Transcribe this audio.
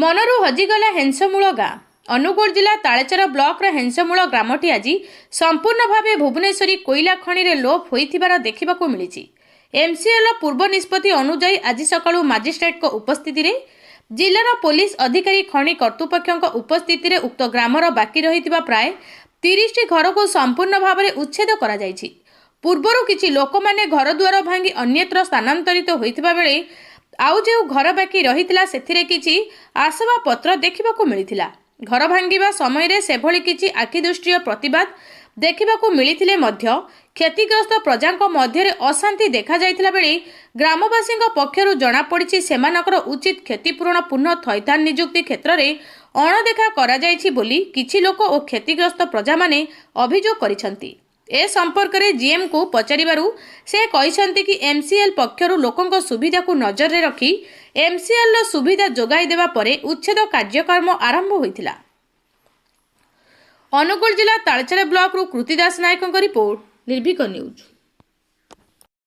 ମନରୁ ହଜିଗଲା ହେଂସମୂଳ ଗାଁ। ଅନୁଗୁଳ ଜିଲ୍ଲା ତାଳଚେର ବ୍ଲକର ହେଂସମୂଳ ଗ୍ରାମଟି ଆଜି ସମ୍ପୂର୍ଣ୍ଣ ଭାବେ ଭୁବନେଶ୍ୱରୀ କୋଇଲା ଖଣିରେ ଲୋପ ହୋଇଥିବାର ଦେଖିବାକୁ ମିଳିଛି। ଏମ୍ସିଏଲ୍ର ପୂର୍ବ ନିଷ୍ପତ୍ତି ଅନୁଯାୟୀ ଆଜି ସକାଳୁ ମାଜିଷ୍ଟ୍ରେଟଙ୍କ ଉପସ୍ଥିତିରେ ଜିଲ୍ଲାର ପୋଲିସ ଅଧିକାରୀ, ଖଣି କର୍ତ୍ତୃପକ୍ଷଙ୍କ ଉପସ୍ଥିତିରେ ଉକ୍ତ ଗ୍ରାମର ବାକି ରହିଥିବା ପ୍ରାୟ 30ଟି ଘରକୁ ସମ୍ପୂର୍ଣ୍ଣ ଭାବରେ ଉଚ୍ଛେଦ କରାଯାଇଛି। ପୂର୍ବରୁ କିଛି ଲୋକମାନେ ଘରଦୁଆର ଭାଙ୍ଗି ଅନ୍ୟତ୍ର ସ୍ଥାନାନ୍ତରିତ ହୋଇଥିବା ବେଳେ ଆଉ ଯେଉଁ ଘର ବାକି ରହିଥିଲା, ସେଥିରେ କିଛି ଆସବାବପତ୍ର ଦେଖିବାକୁ ମିଳିଥିଲା। ଘର ଭାଙ୍ଗିବା ସମୟରେ ସେଭଳି କିଛି ଆଖିଦୃଷ୍ଟିର ପ୍ରତିବାଦ ଦେଖିବାକୁ ମିଳିଥିଲେ ମଧ୍ୟ କ୍ଷତିଗ୍ରସ୍ତ ପ୍ରଜାଙ୍କ ମଧ୍ୟରେ ଅଶାନ୍ତି ଦେଖାଯାଇଥିଲା ବେଳେ ଗ୍ରାମବାସୀଙ୍କ ପକ୍ଷରୁ ଜଣାପଡ଼ିଛି, ସେମାନଙ୍କର ଉଚିତ କ୍ଷତିପୂରଣ, ପୁନଃ ଥଇଥାନ, ନିଯୁକ୍ତି କ୍ଷେତ୍ରରେ ଅଣଦେଖା କରାଯାଇଛି ବୋଲି କିଛି ଲୋକ ଓ କ୍ଷତିଗ୍ରସ୍ତ ପ୍ରଜାମାନେ ଅଭିଯୋଗ କରିଛନ୍ତି। ଏ ସମ୍ପର୍କରେ ଜିଏମ୍କୁ ପଚାରିବାରୁ ସେ କହିଛନ୍ତି କି ଏମ୍ସିଏଲ୍ ପକ୍ଷରୁ ଲୋକଙ୍କ ସୁବିଧାକୁ ନଜରରେ ରଖି ଏମ୍ସିଏଲ୍ର ସୁବିଧା ଯୋଗାଇ ଦେବା ପରେ ଉଚ୍ଛେଦ କାର୍ଯ୍ୟକ୍ରମ ଆରମ୍ଭ ହୋଇଥିଲା। ଅନୁଗୁଳ ଜିଲ୍ଲା ତାଳଚେର ବ୍ଲକରୁ କୃତିଦାସ ନାୟକଙ୍କ ରିପୋର୍ଟ, ନିର୍ଭୀକ ନ୍ୟୁଜ୍।